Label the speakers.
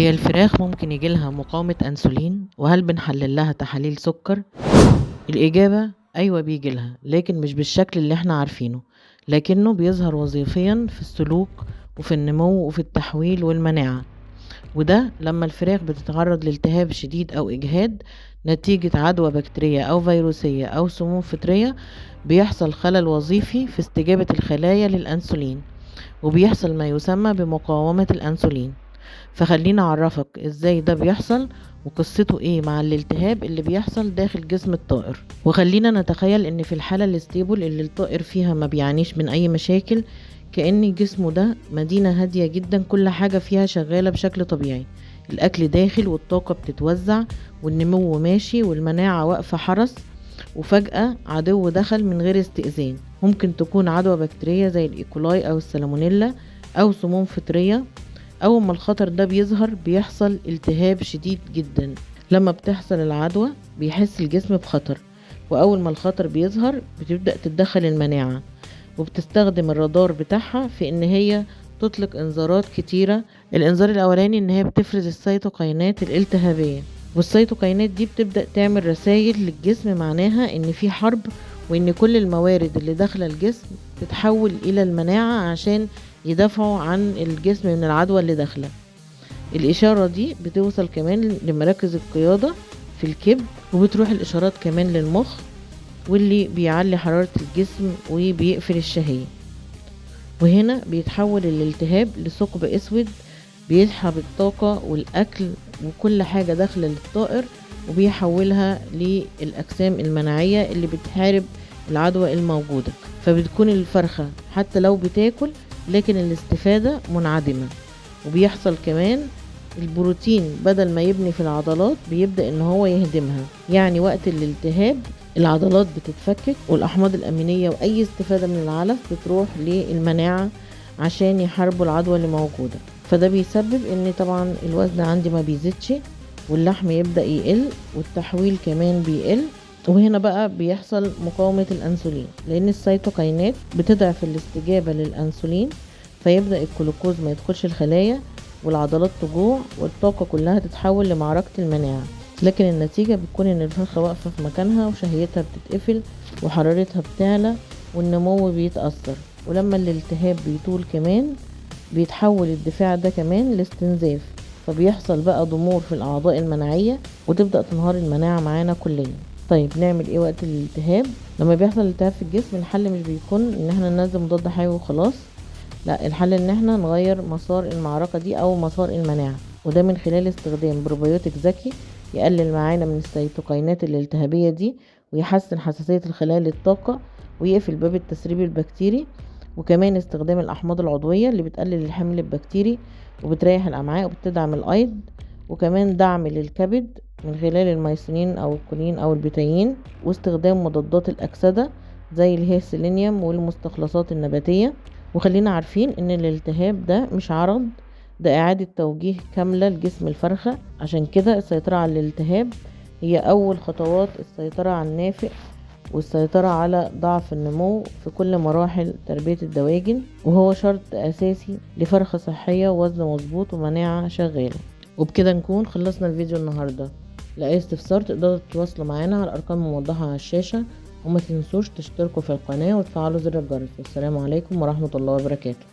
Speaker 1: هي الفراخ ممكن يجيلها مقاومة أنسولين؟ وهل بنحلل لها تحاليل سكر؟ الإجابة أيوة بيجيلها، لكن مش بالشكل اللي احنا عارفينه، لكنه بيظهر وظيفيا في السلوك وفي النمو وفي التحويل والمناعة. وده لما الفراخ بتتعرض لالتهاب شديد أو إجهاد نتيجة عدوى بكتيرية أو فيروسية أو سموم فطرية، بيحصل خلل وظيفي في استجابة الخلايا للأنسولين، وبيحصل ما يسمى بمقاومة الأنسولين. فخلينا أعرفك إزاي ده بيحصل وقصته إيه مع الالتهاب اللي بيحصل داخل جسم الطائر. وخلينا نتخيل إن في الحالة ال stable اللي الطائر فيها ما بيعانيش من أي مشاكل، كأن جسمه ده مدينة هادية جدا، كل حاجة فيها شغالة بشكل طبيعي، الأكل داخل والطاقة بتتوزع والنمو ماشي والمناعة واقفة حرس. وفجأة عدو دخل من غير استئذان، ممكن تكون عدوى بكتيرية زي الإيكولاي أو السالمونيلا أو سموم فطرية. أول ما الخطر ده بيظهر بيحصل التهاب شديد جدا. لما بتحصل العدوى بيحس الجسم بخطر، وأول ما الخطر بيظهر بتبدأ تتدخل المناعة، وبتستخدم الرادار بتاعها في إن هي تطلق إنذارات كتيرة. الإنذار الأولاني إن هي بتفرز السيتوكاينات الالتهابية، والسيتوكاينات دي بتبدأ تعمل رسائل للجسم معناها إن في حرب، وإن كل الموارد اللي داخلة الجسم تتحول إلى المناعة عشان يدافعوا عن الجسم من العدوى اللي داخلة. الإشارة دي بتوصل كمان لمراكز القيادة في الكبد، وبتروح الإشارات كمان للمخ، واللي بيعلي حرارة الجسم وبيقفل الشهية. وهنا بيتحول الالتهاب لثقب أسود بيسحب الطاقة والأكل وكل حاجة داخلة للطائر، وبيحولها للأجسام المناعية اللي بتحارب العدوى الموجودة. فبتكون الفرخة حتى لو بتاكل لكن الاستفادة منعدمة. وبيحصل كمان البروتين بدل ما يبني في العضلات بيبدأ ان هو يهدمها، يعني وقت الالتهاب العضلات بتتفكك والأحماض الأمينية وأي استفادة من العلف بتروح للمناعة عشان يحاربوا العدوى اللي موجودة. فده بيسبب ان طبعا الوزن عندي ما بيزيدش، واللحم يبدأ يقل، والتحويل كمان بيقل. وهنا بقى بيحصل مقاومة الأنسولين، لأن السيتوكاينات بتضعف الاستجابة للأنسولين، فيبدأ الجلوكوز ما يدخلش الخلايا، والعضلات تجوع، والطاقة كلها تتحول لمعركة المناعة. لكن النتيجة بتكون إن الفرخة واقفة في مكانها، وشهيتها بتتقفل، وحرارتها بتعلى، والنمو بيتأثر. ولما الالتهاب بيطول كمان بيتحول الدفاع ده كمان لاستنزاف، فبيحصل بقى ضمور في الأعضاء المناعية، وتبدأ تنهار المناعة معانا كلنا. طيب نعمل ايه وقت الالتهاب؟ لما بيحصل التهاب في الجسم الحل مش بيكون ان احنا ننزل مضاد حيوي وخلاص، لا، الحل ان احنا نغير مسار المعركة دي او مسار المناعة، وده من خلال استخدام بروبيوتيك ذكي يقلل معانا من السيتوكاينات الالتهابية دي، ويحسن حساسية الخلايا للطاقة، ويقفل باب التسريب البكتيري. وكمان استخدام الأحماض العضوية اللي بتقلل الحمل البكتيري وبتريح الأمعاء وبتدعم الأيض، وكمان دعم للكبد من خلال الميسونين أو الكولين أو البيتايين، واستخدام مضادات الأكسدة زي الهيسيلينيوم والمستخلصات النباتية. وخلينا عارفين إن الالتهاب ده مش عرض، ده إعادة توجيه كاملة لجسم الفرخة. عشان كده السيطرة على الالتهاب هي أول خطوات السيطرة على النافق والسيطرة على ضعف النمو في كل مراحل تربية الدواجن، وهو شرط أساسي لفرخة صحية ووزن مظبوط ومناعة شغالة. وبكده نكون خلصنا الفيديو النهاردة. لأي استفسار تقدروا تتواصلوا معانا على الأرقام الموضحة على الشاشة، وما تنسوش تشتركوا في القناة وتفعلوا زر الجرس. والسلام عليكم ورحمة الله وبركاته.